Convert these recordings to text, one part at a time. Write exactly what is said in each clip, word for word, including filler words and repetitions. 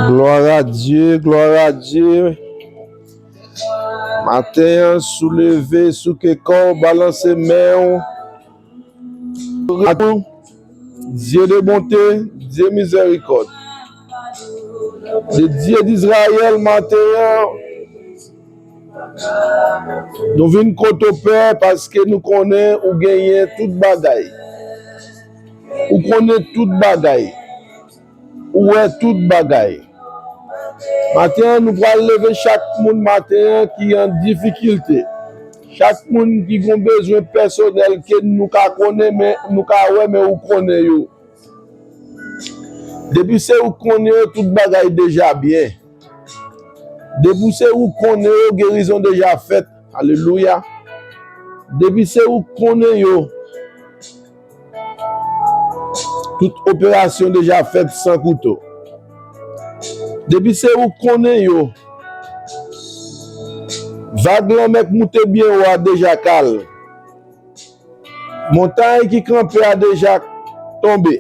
Glwa a Dye, glwa a Dye. Maten an, souleve, souke kò w, balanse men w. Dye de bonte, Dye mizèrikòd. Se Dye Dizrayèl, maten an, nou vin kote w, Pè, paske nou konnen ou genyen tout bagay. Ou konnen tout bagay. Ou wè tout bagay. Maten an, nou pral leve chak moun maten an ki an difikilte. Chak moun ki gon bezwen pèsonèl ke nou ka konnen, men nou ka wè, men ou konnen yo. Depi se ou konnen yo, tout bagay deja byen. Depi se ou konnen yo, gerizon deja fèt. Alelouya. Depi se ou konnen yo, tout operasyon deja fèt san kouto. Depi se ou konnen yo, vag lanmè k moute byen wo a deja kal. Montay ki kanpe a deja tonbe.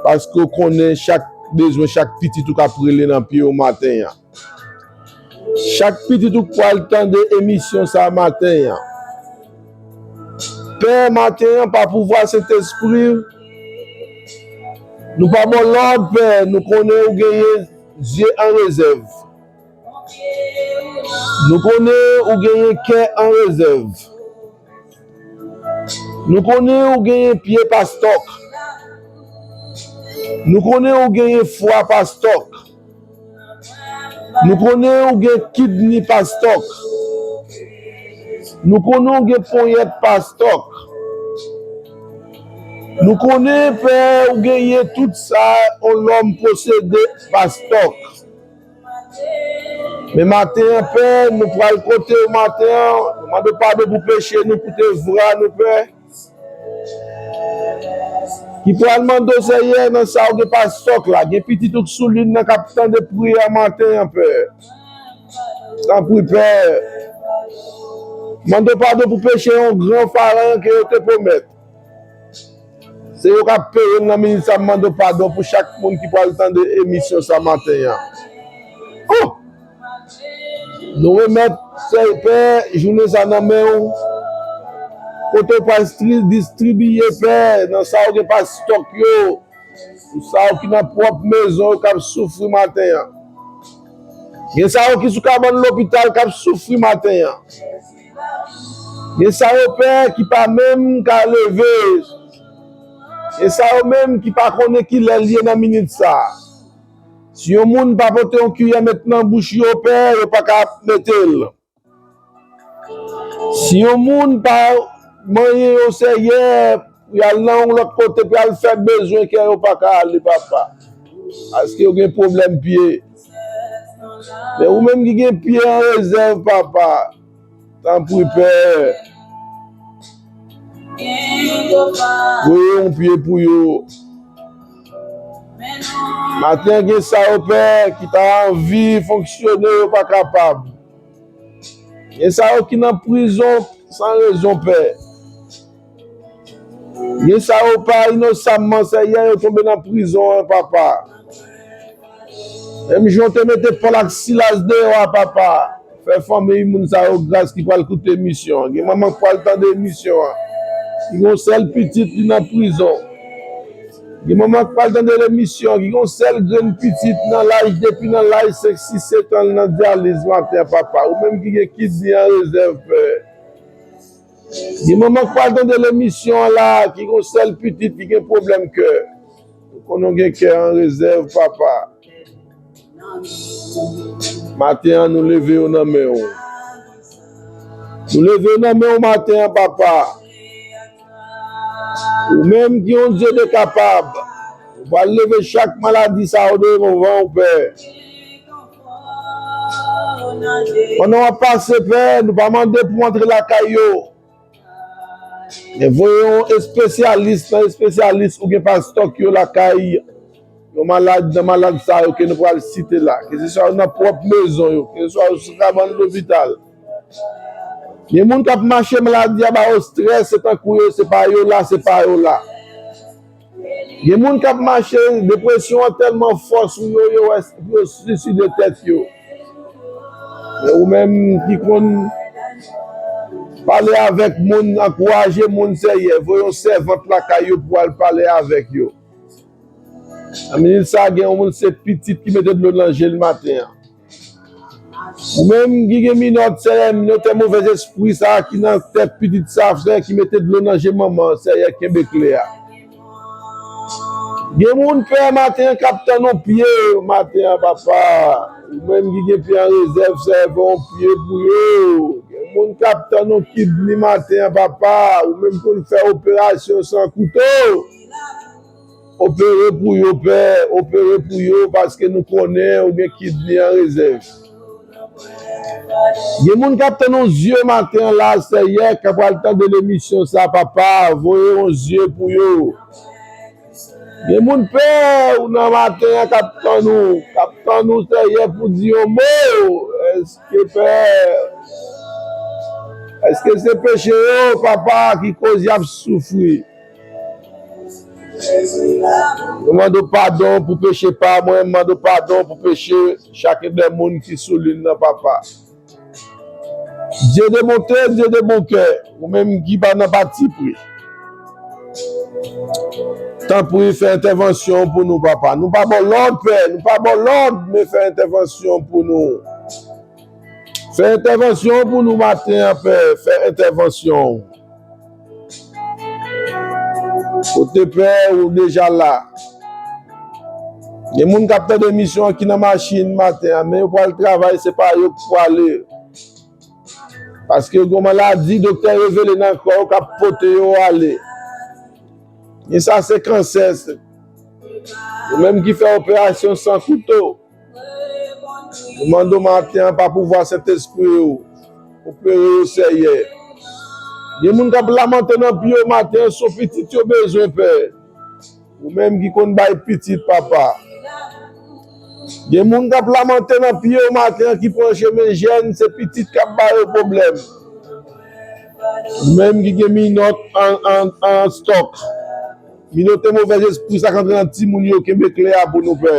Paske w konnen chak bezwen, chak pitit ou k ap rele nan pye w maten an. Chak pitit ou k pral tande emisyon sa maten an. Pè, maten an, pa pouvwa Sentespri, nou pa ba w lòd, Pè, nou konnen ou genyen zye an rezèv. Nou konnen ou genyen kè an rezèv. Nou konnen ou genyen pye pa stòk. Nou konnen ou genyen fwa pa stòk. Nou konnen ou gen kidni pa stòk. Nou konnen ou gen ponyèt pa stòk. Nou konnen, Pè, ou genyen tout sa yon lòm posede pa stòk. Men maten an, Pè, nou pral kote w maten an. Nou mande w padon pou peche nou, pou te vra nou, Pè. Ki pral mande w, Seyè, nan sa ou gen pa stòk la. Gen pitit ou k sou liy nan k ap tande priyè maten an, Pè. Tanpri, Pè. Mande w padon pou peche yon gran faran ke yo te pwomèt. Se yo k ap peye m nan minit sa, m mande w padon pou chak moun ki pral tande emisyon sa maten an. Oh! Nou remèt, Seyè, Pè, jounen sa nan men w. Kote w pral stri-, distribiye, Pè, nan sa w gen pa stòk yo. Pou sa yo ki nan pwòp mezon yo k ap soufri maten an. Gen sa yo ki sou kabann lopital k ap soufri maten an. Gen sa yo, Pè, ki pa menm ka leve. Gen sa yo menm ki pa konnen kilè l ye nan minit sa a. Si yon moun pa pote yon kiyè met nan bouch yo, Pè, yo pa ka mete l. Si yon moun pa manyen yo, Seyè, pou y al nan yon lòt kote, pou y al fè bezwen ke yo pa ka ale, Papa. Paske yo gen pwoblèm pye. Men ou menm ki gen pye an rezèv, Papa, tanpri, Pè, voye yon pye pou yo. Maten an, gen sa yo, Pè, ki ta anvi fonksyone, yo pa kapab. Gen sa yo ki nan prizon san rezon, Pè. Gen sa yo pa inosamman, Seyè, yo tonbe nan prizon an, Papa. Menm jan w te mete Pòl ak Silas deyò a, Papa. Fè fanmiy moun sa yo gras ki pral koute emisyon an. Gen manman k pral tande emisyon an. Ki gen yon sèl pitit li nan prizon. Gen manman k pral tande emisyon an. Ki gen yon sèl grenn pitit nan laj, depi nan laj senk, sis, sèt an, li nan dyaliz maten an, Papa. Ou menm ki gen kidni an rezèv, Pè. Gen manman k pral tande emisyon an la, ki gen yon sèl pitit ki gen pwoblèm kè. Nou konnen w gen kè an rezèv, Papa. Maten an, nou leve yo nan men w. Nou leve yo nan men w maten an, Papa. Ou menm ki yon Dye de kapab. Ou pral leve chak maladi sa yo devan w, Pè. Pandan w ap pase, Pè, nou pa mande pou w antre lakay yo. Men voye yon espesyalis nan espesyalis ou gen pa stòk yo lakay yon malad nan malad sa yo ke nou pral site la. Keseswa yo nan pwòp mezon yo, keseswa yo sou kabann lopital. Gen moun k ap mache maladi a ba yo estrès, se tankou yo, se pa yo la, se pa yo la. Gen moun k ap mache, depresyon an tèlman fò sou yo, yo wè pou yo siside tèt yo. Men ou menm ki konn pale avèk moun, ankouraje moun, Seyè, voye yon sèvant lakay yo pou al pale avèk yo. Nan minit sa, gen yon moun se pitit ki mete dlo nan je l maten an. Ou menm ki gen minòt, Seyè, minòt move espri sa ki nan tèt pitit sa, Seyè, ki mete dlo nan je manman, Seyè, kenbe kle a. Gen moun, Pè, maten an k ap tann yon pye maten an, papa. Ou menm ki gen pye an rezèv, Seyè, fè yon pye pou yo. Gen moun k ap tann yon kidni maten an, papa. Ou menm konn fè operasyon san kouto. Opere pou yo, Pè, opere pou yo, paske nou konnen ou gen kidni an rezèv. Gen moun k ap tann yon zye maten an la, Seyè, k ap pral tande lemisyon sa, papa, voye yon zye pou yo. Gen moun, Pè, ou nan maten an k ap tann ou, k ap tann ou, Seyè, pou di yon mo. Èske, Pè, èske se peche yo, papa, ki koz y ap soufri? Nou mande w padon pou peche pa mwen, m mande w padon pou peche chak de moun ki sou liy nan, papa. Dye de bonte, Dye de bon kè, ou menm ki pa nan patipri. Tanpri, fè entèvansyon pou nou, papa. Nou pa ba w lòd, Pè, nou pa ba w lòd, men fè entèvansyon pou nou. Fè entèvansyon pou nou maten an, Pè, fè entèvansyon. Kote Pè ou deja la. Gen moun k ap tande emisyon an ki nan machin maten an, men yo pral travay, se pa yo k prale. Paske yo gen maladi, doktè revele nan kò yo k ap pote yo ale. Gen sa se kansè. Ou menm ki fè operasyon san kouto. Nou mande w maten an pa pouvwa Sentespri ou, opere yo, Seyè. Gen moun k ap lamante nan pye yo maten an, se yon pitit yo bezwen, Pè. Ou menm ki konn bay pitit, papa. Gen moun k ap lamante nan pye yo maten an ki pran chemen jèn, se pitit k ap ba yo pwoblèm. Ou menm ki gen minòt an, an, an stòk. Minote movèz espri sa k antre nan timoun yo, kenbe kle a pou nou, Pè.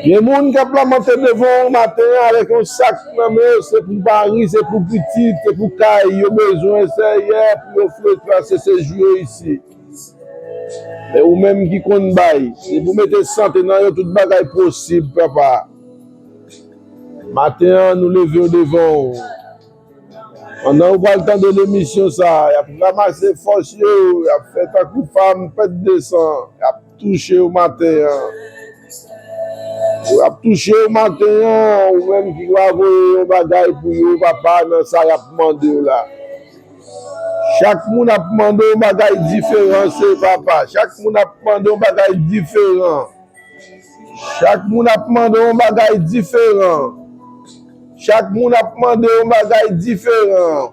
Gen moun k ap lamante devan w maten an avèk yon sak nan men yo, se pou mari, se pou pitit, se pou kay yo bezwen, Seyè, pou yo fre trase sejou yo isi. Men ou menm ki konn bay, depi w mete sante nan yo, tout bagay posib, papa. Maten an, nou leve yo devan w. Pandan ou pral tande lemisyon sa a, y ap ranmase fòs yo, y ap fè tankou fanm pèt de san, y ap touche yo maten an. Y ap touche yo maten an, ou menm ki va voye yon bagay pou yo, papa, nan sa y ap mande w la. Chak moun ap mande yon bagay diferan, se papa. Chak moun ap mande yon bagay diferan. Chak moun ap mande yon bagay diferan. Chak moun ap mande yon bagay diferan.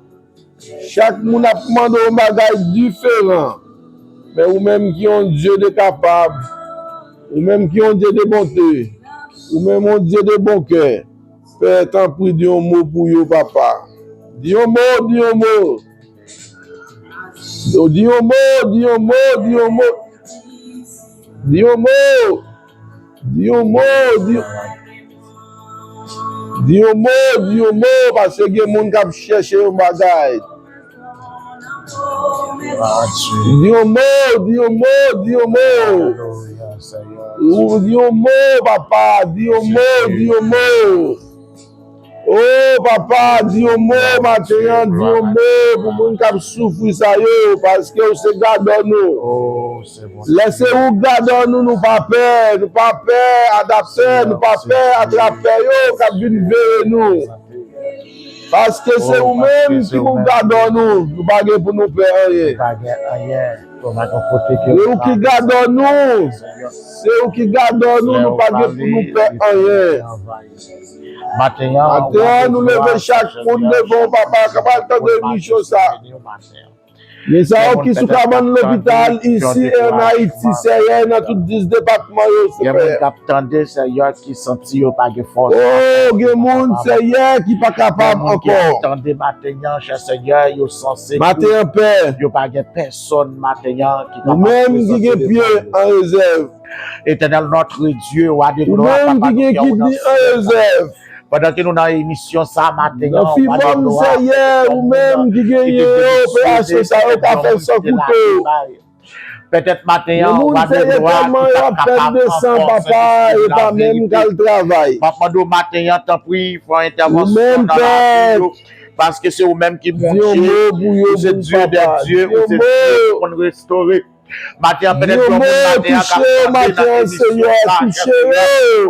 Chak moun ap mande yon bagay diferan. Men ou menm ki yon Dye de kapab, ou menm ki yon Dye de bonte, ou menm yon Dye de bon kè, Pè, tanpri, di yon mo pou yo, papa. Di yon mo, di yon mo. Yo, di yon mo, di yon mo, di yon mo. Di yon mo. Di yon mo, di yon, di yon mo, di yon mo, paske gen moun k ap chèche yon bagay. Di yon mo, di yon mo, di yon mo. Ou di yon mo, papa, di yon mo, di yon mo. O, papa, di yon mo maten an, di yon mo pou moun k ap soufri sa yo, paske ou se gadò nou. Lè se ou gadò nou, nou pa pè, nou pa pè adaptè, nou pa pè atrapè yo k ap vin veye nou. Paske se ou menm ki pou gadò nou, nou pa gen pou nou pè anyen. Se ou ki gadò nou, se ou ki gadò nou, nou pa gen pou nou pè anyen. Maten an, nou leve chak moun devan w, papa, k ap al tande emisyon sa. Gen sa yo ki sou kabann lopital isi e ann Ayiti, Seyè, nan tout dis depatman yo, Seyè. Gen moun k ap tande, Seyè, ki santi yo pa gen fòs. Oh, gen moun, Seyè, ki pa kapab ankò. Gen moun ki ap tande maten an, chè Seyè, yo sanse tou. Maten an pè. Yo pa gen pèsonn maten an ki kapab prezante devan yo. Ou menm ki gen pye an rezèv. Etènèl, notre Dieu, wa de glwa, papa, nou fè w nan Seyè. Ou menm ki gen kidni an rezèv. Pandan ke nou nan emisyon sa maten an, wa de glwa, Seyè, ou menm ki genyen operasyon sa yo ka fè san kouto. Petèt maten an, wa de glwa, ki p ap kapab ankò fè disip laverite. M ap mande w maten an, tanpri, fè yon entèvansyon nan lavi yo. Paske se ou menm ki Bondye, ou se Dye dè Dye, ou se Dye ki konn restore. Maten an, petèt gen yon moun maten an k ap tande nan emisyon sa,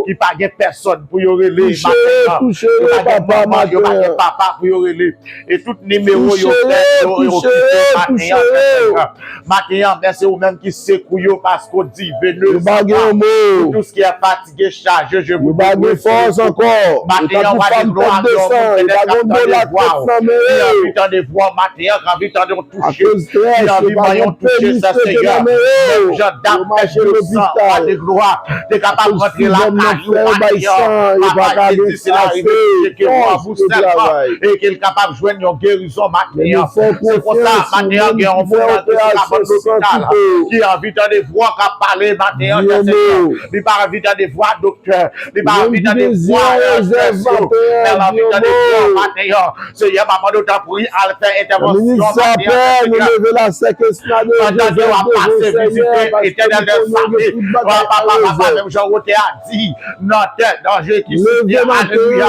ki pa gen pèsonn pou yo rele maten an. Yo pa gen manman, yo pa gen papa pou yo rele. E tout nimewo yo fèt, yo, yo kite maten an, Seyè. Maten an, men se ou menm ki sekou yo, paske w di, venez à moi, vous tous qui êtes fatigués, chargés, je vous donnerai repos. Maten an, wa de glwa, gen yon moun petèt k ap tande vwa w, ki anvi tande vwa w maten an, ki anvi tande w touche, ki anvi manyen w touche, sa Seyè. Menm jan dam pèdi san, wa de glwa, te kapab rantre lakay ou maten an, papa, e di se larive touche ke vwa w sèlman, e ke l kapab jwenn yon gerizon maten an. Se konsa, maten an, gen yon moun nan ki sou kabann lopital, ki anvi tande vwa w k ap pale maten an, chè Seyè. Li pa anvi tande vwa doktè. Li pa anvi tande vwa nèsyo, men l anvi tande vwa w maten an. Seyè, m ap mande w tanpri, al fè entèvansyon maten an, Seyè. Pandan ke w ap pase vizite, Etènèl dè zame, papa, papa, menm jan wotè a di, nan tè danje ki site, alelouya,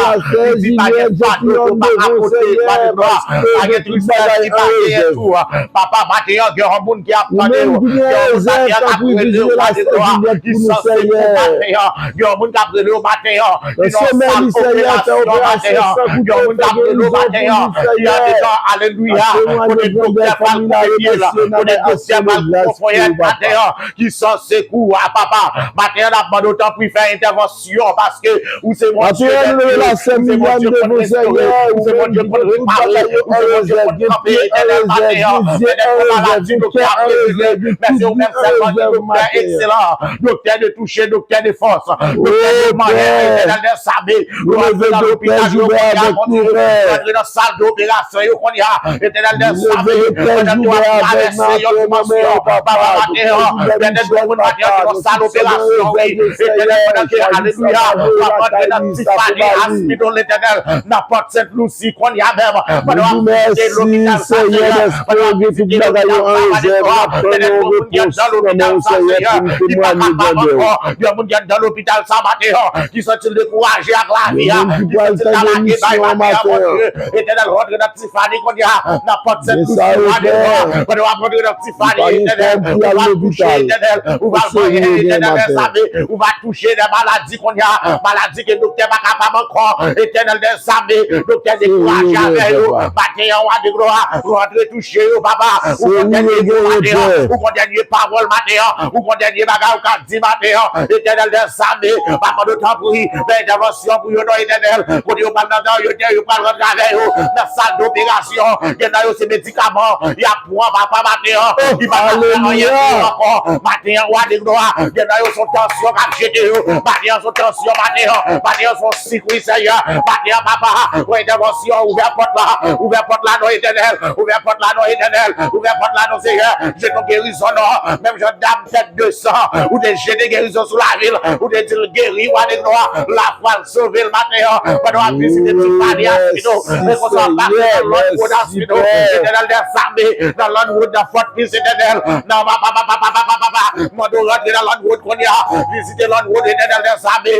li di pa gen fado ki pa ka pote, wa de glwa, pa gen tristès ki pa genyen tou. Papa, maten an, gen yon moun ki ap tande w. Gen yon moun maten an k ap rele w, wa de glwa, ki sanse pou maten an. Gen yon moun k ap rele w maten an, ki nan sal operasyon maten an. Gen yon moun k ap rele w maten an, ki andedan, alelouya, kote doktè pral koupe pye l, kote doktè pral koupe ponyèt maten an, ki sanse pou, a, papa. Maten an, n ap mande w tanpri fè entèvansyon, paske ou se Bondye dè Dye, ou se Bondye konn restore, ou se Bondye konn repare, ou se Bondye konn kanpe, Etènèl, maten an. Petèt gen maladi doktè ap revele, men se ou menm sèlman ki doktè ekselan, doktè de touche, doktè de fòs, doktè de manyen, Etènèl dè zame. Ou rantre nan lopital yo kounye a, Bondye, ou rantre nan sal de operasyon yo kounye a, Etènèl dè zame, pandan ke w ap travèse yon dimansyon, papa, maten an, petèt gen moun maten an ki nan sal operasyon, wi, Etènèl, pandan ke, alelouya, w ap rantre nan Tiffany Hospital, Etènèl, nan Port Saint Lucie, kounye a menm, pandan w ap vizite lopital sa, Seyè, pandan w ap vizite lopital sa, wa de glwa, petèt gen moun ki anndan lopital sa, Seyè, ki pa kapab ankò, gen moun ki anndan lopital sa maten an, ki santi l dekouraje ak lavi a, ki santi l ta lage bay maten an, Bondye, Etènèl, rantre nan Tiffany kounye a, nan Port Saint Lucie, wa de glwa, pandan w ap rantre nan Tiffany, Etènèl, ou pral touche, Etènèl, ou pral manyen, Etènèl dè zame, ou va touche de maladi kounye a, maladi ke doktè pa kapab ankò, Etènèl dè zame, doktè dekouraje avè yo, maten an, wa de glwa, rantre touche yo, papa, ou gon dènye mo maten an, ou gon dènye pawòl maten an, ou gon dènye bagay ou ka di maten an, Etènèl dè zame, papa, nou tanpri, fè entèvansyon pou yo non, Etènèl, kote yo pral nan, yo, yo pral rantre avè yo nan sal doperasyon, gen nan yo se medikaman y ap pran, papa, maten an, ki pa ka fè anyen pou yo ankò. Maten an, wa de glwa, gen nan yo se yon tansyon k ap jete yo. Maten an, se yon tansyon, maten an, maten an, se yon sik, wi, Seyè. Maten an, papa, yon entèvansyon, ouvè pòt la, ouvè pòt la non, Etènèl, ouvè pòt la non, Etènèl, ouvè pòt la non, Seyè. Jete yon gerizon non, menm jan dam tèt de san, ou te jete gerizon sou lavi l, ou te di l geri, wa de glwa, lafwa l sove l maten an. Pandan w ap vizite Tiffany Hospital, e konsa w ap pase nan Londwood Hospital, Etènèl dè zame, nan Londwood, nan Fort Pierce, Etènèl, nan papa, papa, papa, papa, papa, mande w rantre nan Londwood kounye a, vizite Londwood, Etènèl dè zame.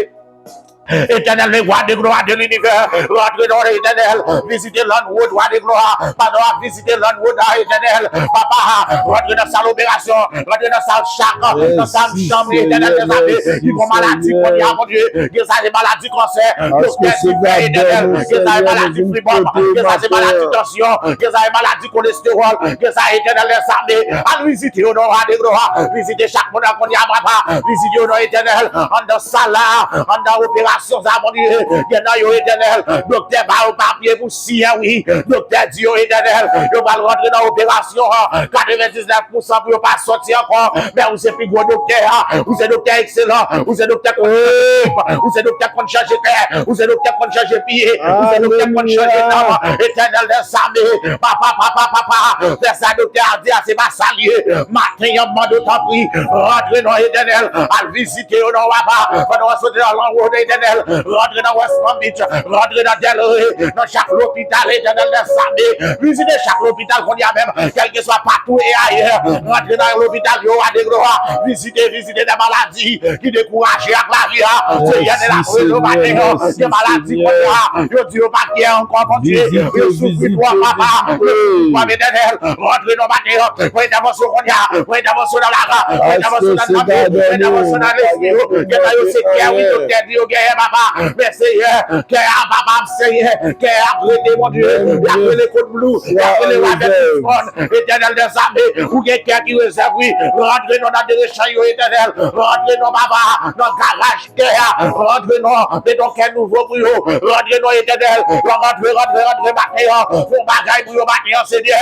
Etènèl, le wa de glwa de linivè, rantre non, Etènèl, vizite Londwood, wa de glwa, pandan w ap vizite Londwood la, Etènèl, papa, rantre nan sal operasyon, rantre nan sal chak, nan sal chanm, Etènèl dè zame, ki gon maladi kounye a, Bondye, gen sa se maladi kansè, doktè di fè, Etènèl, gen sa se maladi fibwòm, gen sa se maladi tansyon, gen sa se maladi kolestewòl, gen sa Etènèl dè zame, al vizite yo non, wa de glwa, vizite chak moun nan kounye a, papa, vizite yo non, Etènèl, anndan sal la, anndan operasyon Syon sa, Bondye, gen nan yo, Etènèl, doktè ba yo papye pou siyen, wi. Doktè di yo, Etènèl, yo pral rantre nan operasyon an, katrevendiznèf pousan pou yo pa sòti ankò. Men ou se pi gwo doktè a, ou se doktè ekselan, ou se doktè konn chanje kè, ou se doktè konn chanje pye, ou se doktè konn chanje nanm. Etènèl dèzame, papa, papa, papa, fè sa doktè a di a, se pa sa l ye. Maten an, m mande w, tanpri, rantre non, Etènèl, al vizite yo non, papa, pandan w ap soti nan lanwo, Etènèl, rantre nan West Palm Beach, rantre nan Delray, nan chak lopital, Etènèl dèzame, vizite chak lopital kounye a menm, kèlkeswa patou e ayè, rantre nan lopital yo, a de glwa, vizite, vizite de maladi ki dekouraje ak lavi a. Seyè, de la reno maten an, gen maladi kounye a, yo di yo pa gen ankò, Bondye, yo soufri twòp, papa, yo soufri twòp, Etènèl, rantre non maten an, fè entèvansyon kounye a, fè entèvansyon nan lavi, fè entèvansyon nan nanm yo, fè entèvansyon nan lespri yo, gen nan yo se kè, wi, doktè di yo genyen, papa, men Seyè, kè a, papa, Seyè, kè a ap rete, Bondye, y ap rele Claude Blue, y ap rele Robert Clifton, Etènèl dèzame, ou gen kè ki rezève, wi, rantre non nan direksyon yo, Etènèl, rantre non, papa, nan garaj kè a, rantre non, mete yon kè nouvo pou yo, rantre non, Etènèl, rantre, rantre, rantre maten an, fè yon bagay pou yo maten an, Senyè.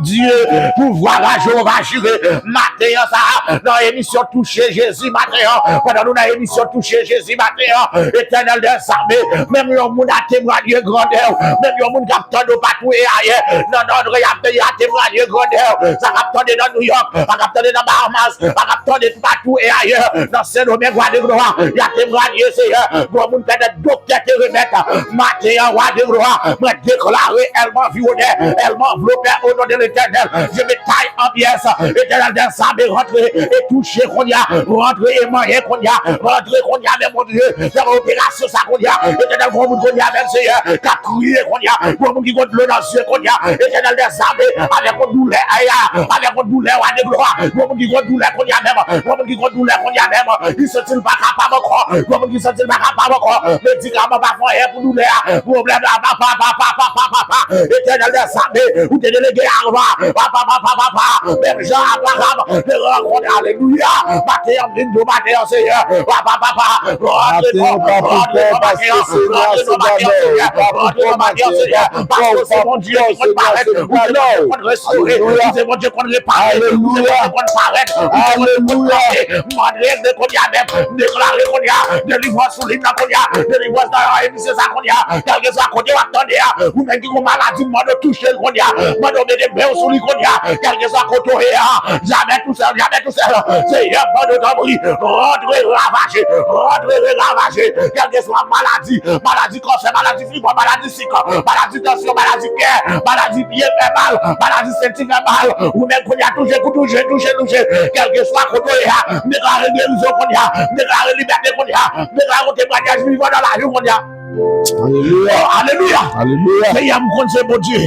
Dye, pouvwa a Jewova Jire, maten an sa a, nan emisyon Touche Jezi maten an, pandan nou nan emisyon Touche Jezi maten an, Etènèl dèzame, menm yon moun a temwanye grandè w, menm yon moun k ap tande w patou e ayè, nan nòdre y ap peye a temwanye grandè w, sa k ap tande nan New York, sa k ap tande nan Bahamas, sa k ap tande toupatou e ayè, nan Sendomeng, Gwadloup, y ap temwanye, Seyè, granmoun pèmèt doktè te remèt, maten an, Wa de glwa, mwen deklare èl m anviwone, èl m anvlope o non de Letènèl. Je me taille en pièces. Etènèl dèzame, rantre e touche kounye a, rantre e manyen kounye a, rantre kounye a, men Bondye, fè operasyon sa kounye a. Etènèl, granmoun kounye a, menm Seyè, k ap kriye kounye a, granmoun ki gon dlo nan zye kounye a. Etènèl dèzame, avèk yon doulè, aya, avèk yon doulè, Wa de glwa, granmoun ki gon doulè kounye a menm, granmoun ki gon doulè kounye a menm, ki santi l pa kapab ankò, granmoun ki santi l pa kapab ankò, medikaman pa fè anyen pou doulè a, pwoblèm la, papa, papa, papa, papa, Etènèl dèzame, ou te delege Alma, papa, papa, papa, menm jan Abraham te rankontre, alelouya, maten an, vin do maten an, Seyè, papa, papa, rantre non, rantre non, maten an, rantre non, maten an, Seyè, rantre non, maten an, Seyè, paske ou se Bondye ki konn parèt, ou se Bondye ki konn restore, ou se Bondye ki konn repare, ou se Bondye ki konn parèt, ou se Bondye ki konn kanpe, mande kounye a menm, deklare kounye a, delivrans sou liy nan kounye a, delivrans nan emisyon sa kounye a, kèlkeswa kote w ap tande a, ou menm ki gon maladi, mande w touche l kounye a, mande w mete men w sou li kounye a, kèlkeswa kote w ye a, jamè tousèl, jamè tousèl, Seyè, mande w tanpri, rantre ravaje, rantre ravaje, kèlkeswa maladi, maladi kansè, maladi fibwòm, maladi sik, maladi tansyon, maladi kè, maladi pye fè mal, maladi senti fè mal, ou menm kounye a touche, touche, touche, touche, kèlkeswa kote w ye a, m deklare gerizon kounye a, m deklare libète kounye a, m deklare yon temwayaj vivan nan lavi w kounye a. Alelouya. Oh, alelouya. Alelouya. Seyè, m konn se Bondye.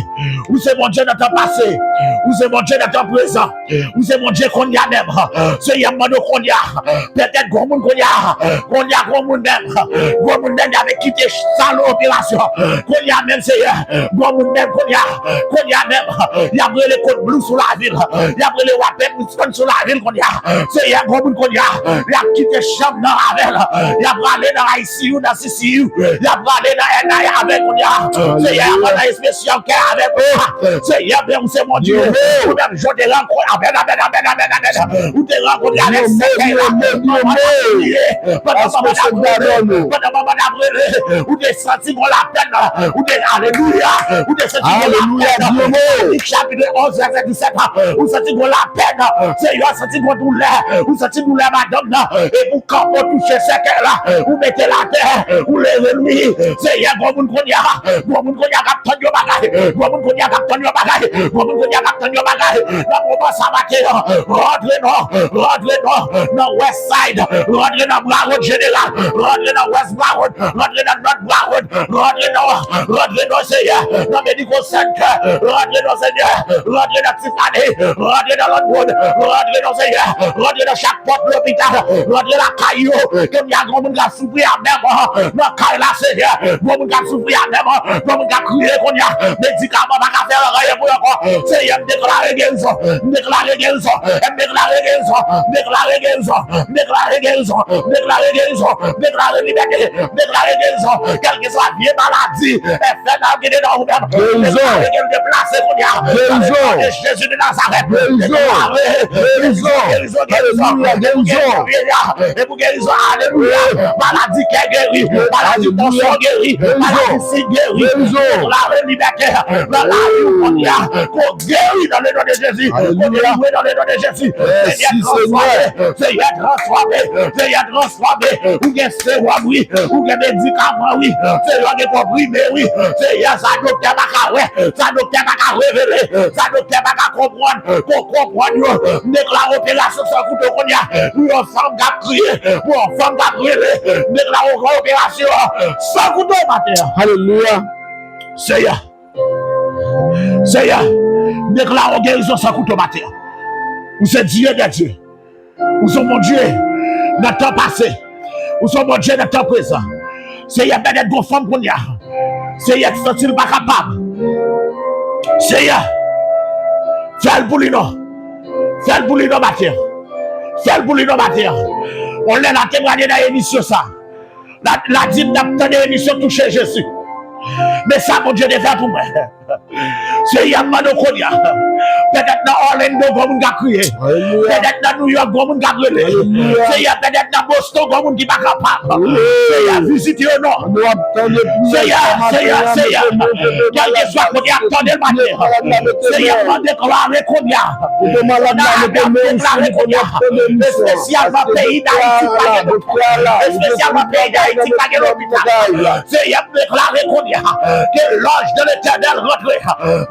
Ou se Bondye nan tan pase. Ou se Bondye nan tan prezan. Ou se Bondye kounye a menm. Seyè, m mande w kounye a. Petèt granmoun kounye a. Kounye a granmoun menm. Granmoun menm y ap kite sal operasyon. Kounye a menm, Seyè. Granmoun menm kounye a. Kounye a menm. Y ap rele Claude Blue sou lavi l. Y ap rele Robert Clifton sou lavi l kounye a. Seyè, granmoun kounye a. Y ap kite chanm nan avè l. Y ap prale nan I C U, nan C C U. Y ap prale nan N I A avè l kounye a. Seyè, y ap nan espesyal kè avè l kounye a. Seyè, men ou se Bondye. Ou menm jan w te rankontre, amèn, amèn, amèn, amèn, amèn. Ou te rankontre avèk sèkèy la. Pandan manman t ap rele, pandan manman t ap rele, pandan manman t ap rele, ou te santi gon lapèn, ou te, alelouya, ou te santi gon lapèn. Alelouya, Dye mwen. Lik chapit onz, vèsè disèt, ou santi gon lapèn. Seyè, santi gon doulè, ou santi doulè madanm nan, epi w kanpe w touche sèkèy la, ou mete l atè, ou leve l, wi. Seyè, granmoun kounye a, granmoun kounye a k ap tann yon bagay, granmoun kounye a k ap tann yon bagay, granmoun kounye a k ap tann yon bagay, nan moman sa maten an, rantre non, rantre non, nan West Side, rantre nan Broward General, rantre nan West Broward, rantre nan North Broward, rantre non, rantre non, Seyè, nan Medical Center, rantre non, Seyè, rantre nan Tiffany, rantre nan Longwood, rantre non, Seyè, rantre nan chak pòt lopital, rantre lakay yo, kounye a granmoun k ap soufri a menm, nan kay la, Seyè, granmoun k ap soufri a menm, granmoun k ap kriye kounye a, medikaman pa ka fè anyen pou yo ankò, Seyè, m deklare gerizon, m deklare gerizon, m deklare gerizon, m deklare gerizon, m deklare gerizon, m deklare gerizon, m deklare libète, m deklare gerizon, kèlkeswa vye maladi enfènal ki te nan ou menm, m deklare ke l deplase kounye a. Nan non de Jezi de Nazarèt, m deklare gerizon, gerizon, gerizon. Depi w gen vye a, e pou gerizon, alelouya. Maladi kè geri, maladi tansyon geri, maladi sik geri. Deklare libète nan lavi w kounye a. Ke w geri nan le non de Jezi. Ke w delivre nan le non de Jezi. Senyè, transfòme. Senyè, transfòme. Senyè, transfòme. Ou gen sewòm, wi. Ou gen medikaman, wi. Senyè, gen konprime, wi. Senyè, sa doktè pa ka wè, sa doktè pa ka revele, sa doktè pa ka konprann, ke w konprann yo. M deklare operasyon san kouto kounye a pou yon fanm k ap kriye, pou yon fanm k ap rele. M deklare yon operasyon san kouto maten an. Alelouya. Senyè, Senyè, m deklare yon gerizon san kouto maten an. Ou se Dye dè dye. Ou se yon Bondye nan tan pase. Ou se yon Bondye nan tan prezan. Senyè, pètèt gon fanm kounye a, Senyè, ki santi l pa kapab. Senyè, fè l pou li non. Fè l pou li non maten an. Fè l pou li non maten an. On lè la temwanye nan emisyon sa. La, la di m n ap tande emisyon Touche Jezi. Men sa Bondye te fè pou mwen. Senyè, m mande w kounye a. Pètèt nan Orlando, gon moun k ap kriye. Pètèt nan New York, gon moun k ap rele. Senyè, pètèt nan Boston, gon moun ki pa kapab. Senyè, vizite yo non. Senyè, Senyè, Senyè. Kèlkeswa kote y ap tande l maten an. Senyè, m deklare kounye a. Fondasyon ap deklare kounye a. Espesyalman peyi Dayiti pa gen doktè. Espesyalman peyi Dayiti pa gen lopital. Senyè, m deklare kounye a ke l'ange de l'Éternel rantre.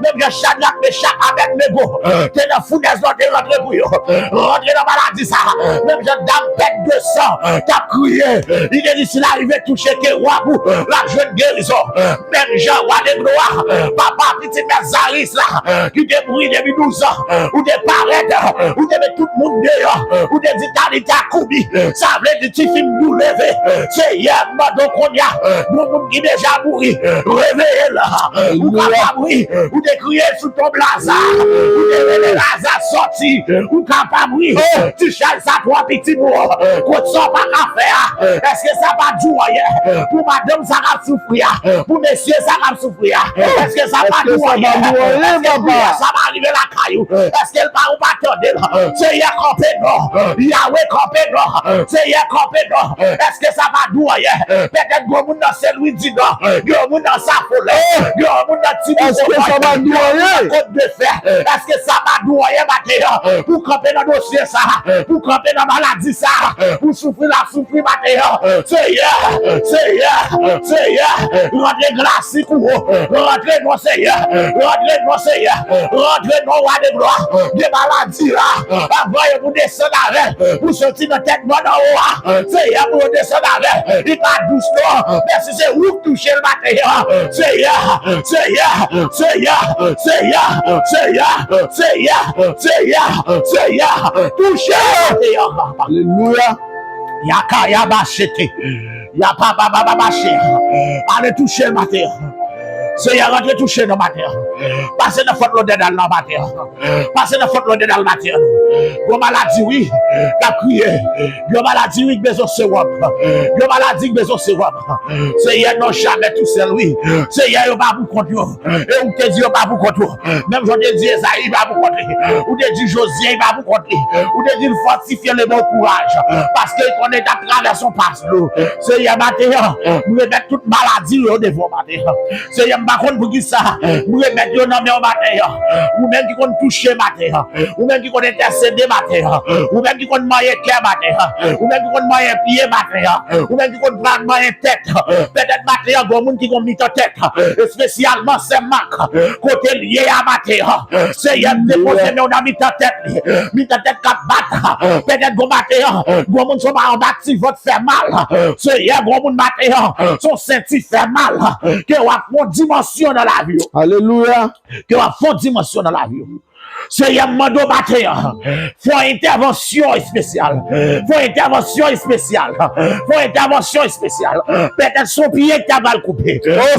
Menm jan Chadrak, Mechak, Abèdnego te nan founèz la, te rantre pou yo. Rantre nan maladi sa. Menm jan dam pèt de san t ap kriye, li te di si l arive touche ke wòb ou, l ap jwenn gerizon. Menm jan wa de glwa, papa pitit Mèt Zaris la, ki te mouri depi douz an, ou te parèt, ou te met tout moun deyò, ou te di Talita koumi, sa vle di tifi m dou leve. Senyè, m mande w kounye a, gon moun ki deja mouri, reveye l. Ou kapab wi, ou te kriye sou tonb Laza, ou te rele Laza sòti, ou kapab wi, ti chay sa twò piti pou ou, kot sa w pa ka fè a, èske sa pa di w anyen pou madanm sa k ap soufri a, pou mesye sa k ap soufri a, èske sa pa di w anyen, èske priyè sa pa rive lakay ou, èske l pa ou pa tande l, Senyè kanpe non, Yawe kanpe non, Senyè kanpe non, èske sa pa di w anyen, pètèt gon moun nan Sen Lwi di non, gon moun nan Safolè, gon moun nan Ti Bouko, gon moun nan Kot de Fè, èske sa pa di w anyen maten an, pou kanpe nan dosye sa, pou kanpe nan maladi sa, pou soufri l ap soufri maten an. Senyè, Senyè, Senyè, rantre glas ou, rantre non Senyè, rantre non Senyè, rantre non wa de glwa, de maladi la, anvan yo pou desann avè l, pou soti nan tèt mòn anwo a, Senyè, pou yo desann avè l, li pa dous non, men si se ou k touche l maten an, Senyè, Senyè, Senyè, Senyè, Senyè, Senyè, Senyè, touche maten an. Alelouya. Yaka yabachete. Yapa baba babache. Ale touche maten an. Senyè, rantre touche nan maten an. Pase nan fòt lodè dal nan maten an. Pase nan fòt lodè dal maten an. Gon maladi wi k ap kriye. Gon maladi wi k bezwen sewòm. Gon maladi k bezwen sewòm. Senyè, non jamè tousèl wi. Senyè, yo pa pou kont yo. E ou te di yo pa pou kont ou. Menm jan w te di Ezayi pa pou kont li. Ou te di Jozye pa pou kont li. Ou te di l fòtifye l e ba w kouraj. Paske l konnen l t ap travèse yon pas lou. Senyè, maten an, m remèt tout maladi yo devan w maten an. Senyè, m pa konn poukisa m remèt yo nan men w maten an. Ou menm ki konn touche maten an. Ou menm ki konn entèsede maten an. Ou menm ki konn manyen kè maten an. Ou menm ki konn manyen pye maten an. Ou menm ki konn pran manyen tèt. Petèt maten an, gon moun ki gon mitan tèt. Espesyalman sè Mak. Kote l ye a maten an. Senyè, m depoze men w nan mitan tèt li. Mitan tèt k ap bat. Petèt gon maten an, gon moun se anba ti vant fè mal. Senyè, gon moun maten an, se yon senti fè mal. Ke w ap fè yon dimansyon nan lavi w. Alelouya. Ke w ap fè yon dimansyon nan lavi w. Seyè, m mande w maten an, fè yon entèvansyon espesyal. Fè yon entèvansyon espesyal. Fè yon entèvansyon espesyal. Petèt se yon pye ki ta pral koupe.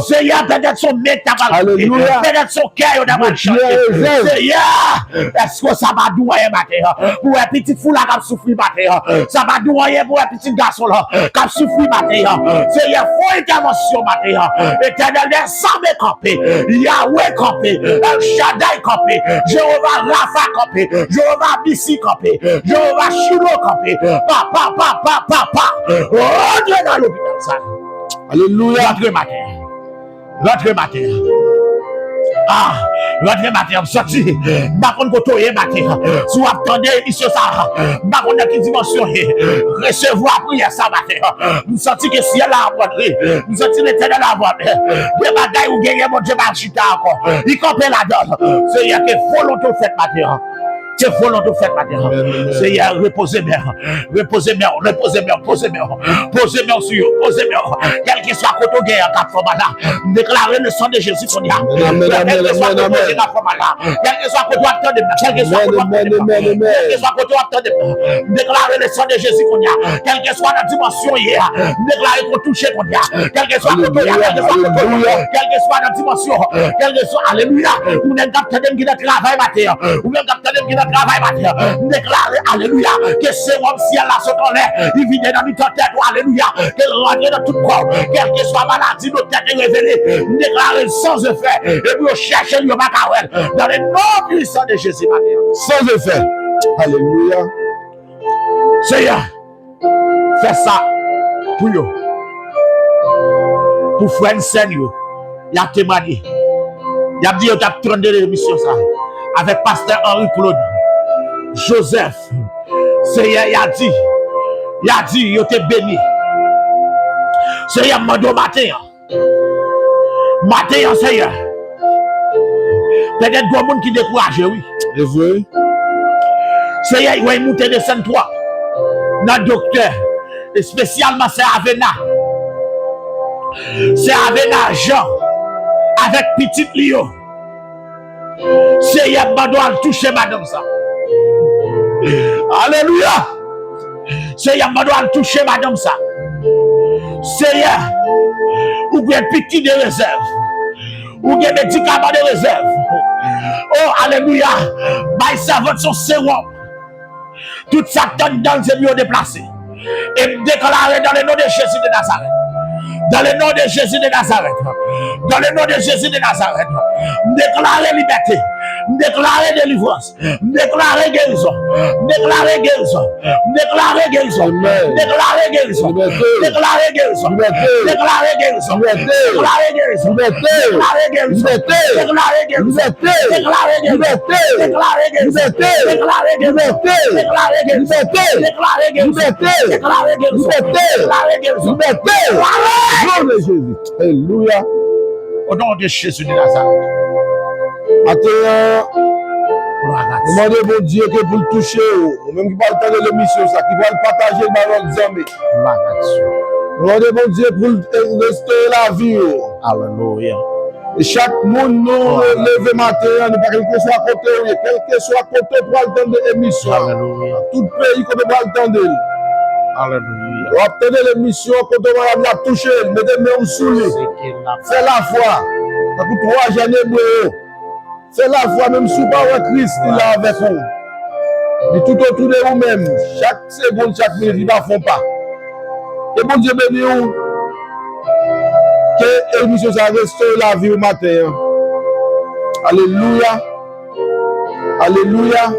Seyè, petèt se yon men ki ta pral koupe. Petèt se yon kè yo ta pral chanje. Seyè, èske sa pa di w anyen maten an? Pou wè pitit foula k ap soufri maten an. Sa pa di w anyen pou wè pitit gason lan k ap soufri maten an. Seyè, fè yon entèvansyon maten an. Etènèl dèzame kanpe. Yawe kanpe. El Shaddai kanpe. Jewova Rafa kanpe. Jewova Nisi kanpe. Jewova Shilo kanpe. Papa, papa, papa. Rantre nan lopital sa. Alelouya. Rantre maten. Rantre maten. Ah, rantre maten. M santi, m pa konn kote w ye maten. Si w ap tande emisyon sa, m pa konn nan ki dimansyon w ye. Resevwa priyè sa maten. M santi ke syèl la ap rantre. M santi Letènèl ap rantre. De bagay ou genyen, Bondye pa chita ankò. Li kanpe ladan l. Seyè, ke volonte w fèt maten an. Ke volonte w fèt maten an. Seyè, repoze men w. Repoze men w. Repoze men w. Poze men w. Poze men w sou yo. Poze men w. Kèlkeswa kote w genyen k ap fè w mal la, m deklare le sang de Jésus kounye a. Kèlkeswa kote w genyen k ap fè w mal la, kèlkeswa kote w ap tande m nan, kèlkeswa kote w ap tande m nan, kèlkeswa kote w ap tande m nan, m deklare le sang de Jésus kounye a. Kèlkeswa nan dimansyon w ye a, m deklare ke w touche kounye a. Kèlkeswa kote w ye a, kèlkeswa kote w ye a, kèlkeswa nan dimansyon, kèlkeswa, alelouya, ou menm k ap tande m ki nan travay maten an, ou menm k ap tande m ki nan travay maten an, m deklare, alelouya, ke sewòm syèl la sot anlè, li vide nan mitan tèt ou, alelouya, ke l rantre nan tout kò w, kèlkeswa maladi doktè te revele, m deklare l san efè, epi yo chèche l, yo pa ka wè l, dans le nom puissant de Jésus maten an. Sans effet. Alelouya. Seyè, fè sa pou yo. Pou frè n sè n yo, y ap temwanye. Y ap di yo t ap tande emisyon sa a avèk pastè Henri Claude Joseph. Seyè, y a di, y a di yo te beni. Seyè, m mande w maten an, maten an, Seyè, petèt gen moun ki dekouraje, wi. E vre. Seyè, wè, moute desann twòp nan doktè, espesyalman sè Avena. Sè Avena Jean, avèk pitit li yo. Seyè, m mande w al touche madanm sa. Alelouya! Seyè, m mande w al touche madanm sa. Seyè, ou gen pitit de rezèv. Ou gen medikaman de rezèv. Oh, alelouya. Bay sèvant sa yon sewòm. Tout sa k t anndan l, se pou yo deplase. E m deklare dans le nom de Jésus de Nazareth. Dans le nom de Jésus de Nazareth. Dans le nom de Jésus de Nazareth. M deklare libète. M deklare delivrans. M deklare gerizon. M deklare gerizon. M deklare gerizon. Amen. M deklare gerizon. Libète. Deklare gerizon. Libète. Deklare gerizon. Libète. Deklare gerizon. Libète. Deklare gerizon. Libète. Deklare gerizon. Libète. Deklare gerizon. Libète. Deklare gerizon. Libète. Deklare gerizon. Libète. Deklare gerizon. Libète. Deklare gerizon. Libète. Deklare gerizon. Libète. Deklare gerizon. Libète. Deklare. Nom de Jésus. Alelouya. Au nom de Jésus de Nazareth. Maten an, nou mande Bondye ke pou l touche w, ou menm ki pral tande lemisyon sa, ki pral pataje l ba lòt zanmi. Nou mande Bondye pou l restore lavi w. Alelouya. E chak moun nou leve maten an, nou pa kèlkeswa kote w ye, kèlkeswa kote w pral tande emisyon an, tout peyi kote w pral tande l. Alelouya. W ap tande lemisyon kote malad la touche l, mete men w sou li. Fè lafwa. Tankou twa jèn Ebre yo. Fè lafwa, menm si w pa wè Kris, li la avèk ou. Li toutotou de ou menm. Chak segonn, chak minit, li pa fè yon pa. Ke Bondye beni w. Ke emisyon sa restore lavi w maten an. Alelouya. Alelouya.